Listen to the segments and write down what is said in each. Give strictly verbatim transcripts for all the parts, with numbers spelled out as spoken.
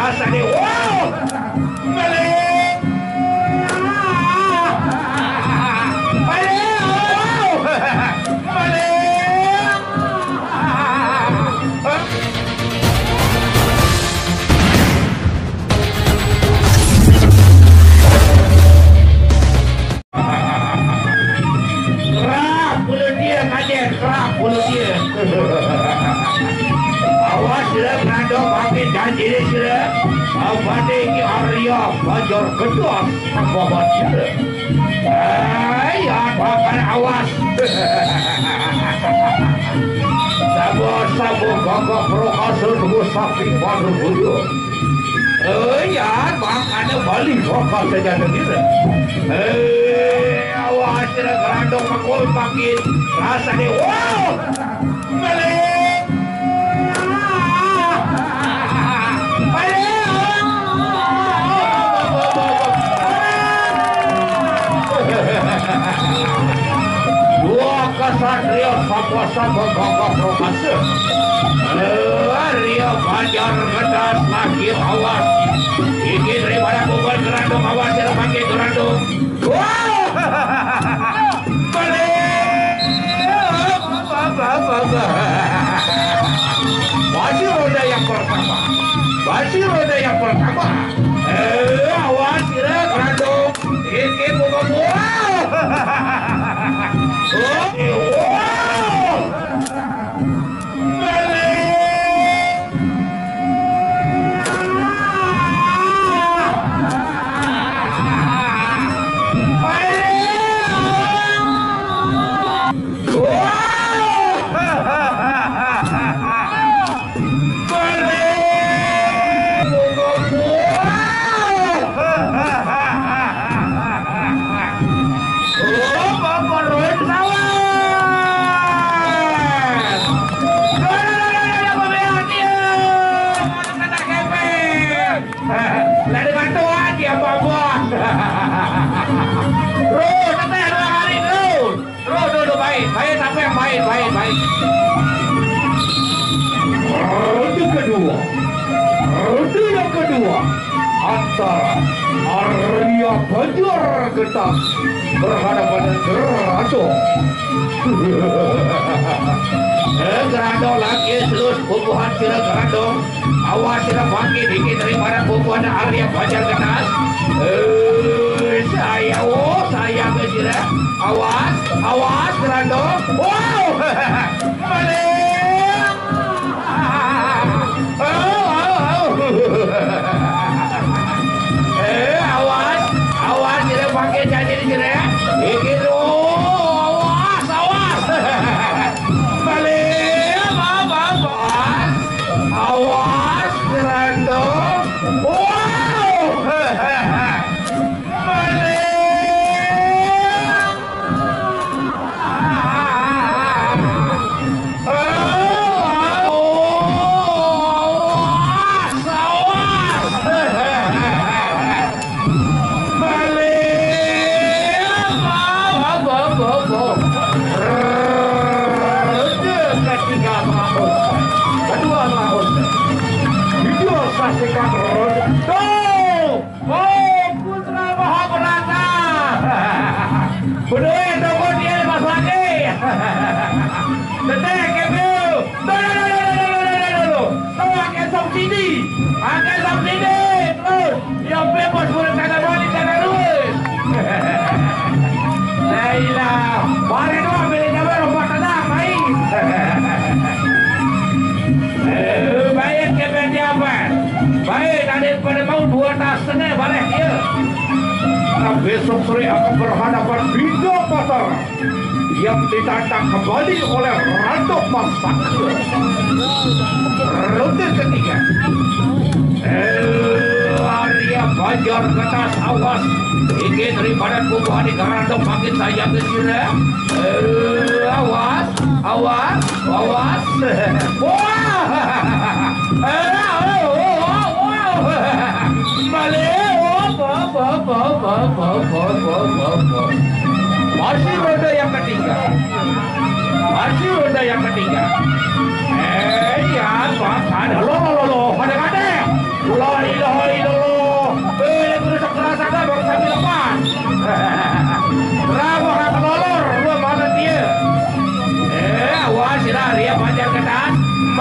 Asane, wow! Balik! Balik! Wow! Balik! Kerap mulut dia, Kaden, kerap mulut dia. Awas sira, Kerandong, makin janji ni sira. Abadi ki Arya Banjar Gedas, sahabat sira. Hai, apa kan awas? Sama-sama gagah perkasa, tunggu sapi pada bulu. Eh, ya, makanya balik bakal saja sendiri. Eh, awas, sira Kerandong, makul makin rasa ni. Wow! Balik! Balik! Dua kesatria sama-sama gagah perkasa. Arya Banjar Gedas lagi awas. Iki daripada bubur Kerandong, awas, sira makin Kerandong. Wah! Balik! Baju roda yang pertama. Baju roda yang pertama. Eh, awas, sira Kerandong. Iki buka buah. Oh, wow. Balik. Balik. Wah. Terus, teteh dua kali, terus. Terus, terus, terus, baik, baik, sampai yang baik, baik, baik. Ronde kedua. Ronde yang kedua antara Arya Banjar Gedas berhadapan dengan Gerado. Eh, Gerado lagi terus bubuhan sira Gerado. Awas sira bangkit iki daripada bubuhan Arya Banjar Gedas. Eh, saya, oh, saya ke sira. Awas, awas, Gerado. Wow! Balik! Oh, oh, oh. Eh, awas, awas, sira pakai janji ni, sira. Iki tu, awas, awas. Balik, awas, awas. Awas, Gerado. Wow! Balik! Awas, awas! Balik! Apa, apa, apa, apa? Ronde ketiga mengakhir. Kedua mengakhir. Video saksikan ronde. Tuh! Oh, Putra Mahabrata. Bedoe toko dia lepas lagi. Teteh, kebel. Tuh, tuh, tuh, tuh, tuh, tuh, tuh, tuh. Tuh, pakai subsidi. Pakai subsidi. Terus, dia bebas boleh tanah balik, tanah luas. Ayolah, mari dua pilih jabar, empat tenang, main. Eh, baik, kebel dia apa? Baik, ada pada mau dua tas setengah, balik dia. Nah, besok sore akan berhadapan Bidang Mataram yang ditantang kembali oleh Ratu Pasaka. Ronde ketiga. Eh, Arya Banjar Gedas, awas. Iki daripada bubuhan di Gerado makin sayang ke sini. Eh, awas, awas, awas. Wah! Eh, oh, oh, oh, oh. Balik. Oh, oh, oh, oh. Masih ronde yang ketiga. Masih ronde yang ketiga. Eh, ya, Pak, ada lo, lo, lo, lo, pada, pada. Lo,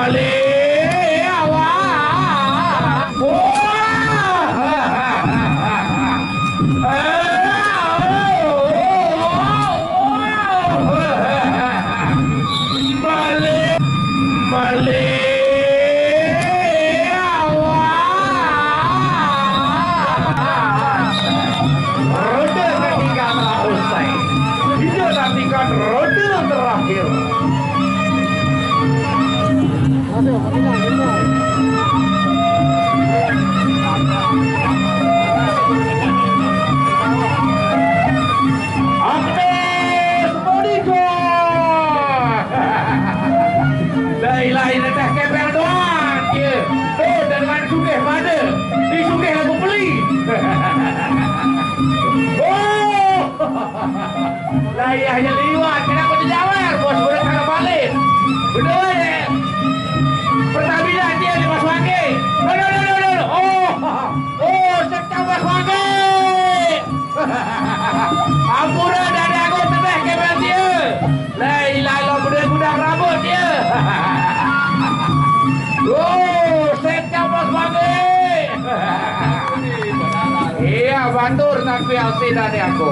Balik, awak. Wah. Balik, balik, awak. Roda ketiga telah usai. Kita nantikan roda terakhir. Agnes Monica. Lain-lain teteh kepel doang, ya. Tuh, dengan sugih pada. Disugih lagu beli. Oh. Lah iya, iya liwat, kenapa dijawer? Bos udah kagak balik. Bener ya. Pertamina dia di Mas Wangge. Bener, bener, bener. Oh, oh, serta Mas Wangge. Ampura dari aku tebeh kebel dia. Lah ilah lo bener gudang rambut dia. Oh, serta Mas Wangge. Iya, batur tapi asli dari aku.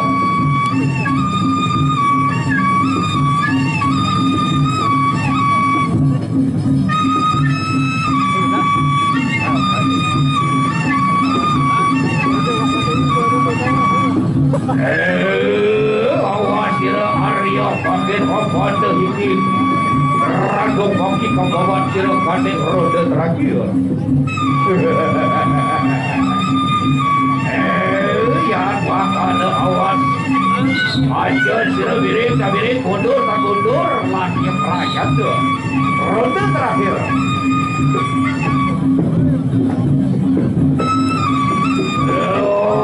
Eh, awas sira Arya Pagen apa teh iki. Randong bangki kang bawan sira gandeng roda terakhir. Eh, ya, bakal awas. Aja sira wirid, kawirid, mundur, tak mundur, lagi prayat tuh. Ronde terakhir.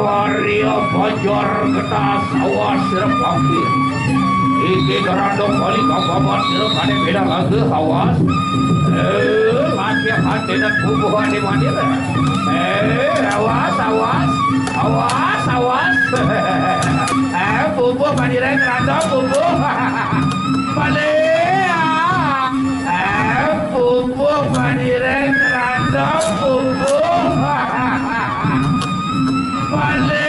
Waria Banjar Ketas, awas sira bangkit. Iki gerandong kali kababat sira kade beda lagi, awas. Eh, latihan hati dan bubuh hati mandir. Eh, awas, awas, awas, awas. Eh, bubuh mandir gerandong bubuh. Balik. Eh, bubuh mandir gerandong bubuh. Balik.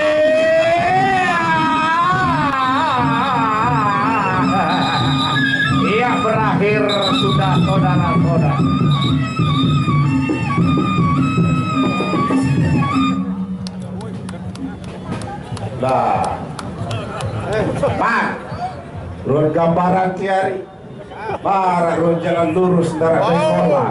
Iya, berakhir sudah, saudara-saudara. Nah, Pak, run gambaran tiari. Para run jalan lurus, ntar ada sekolah.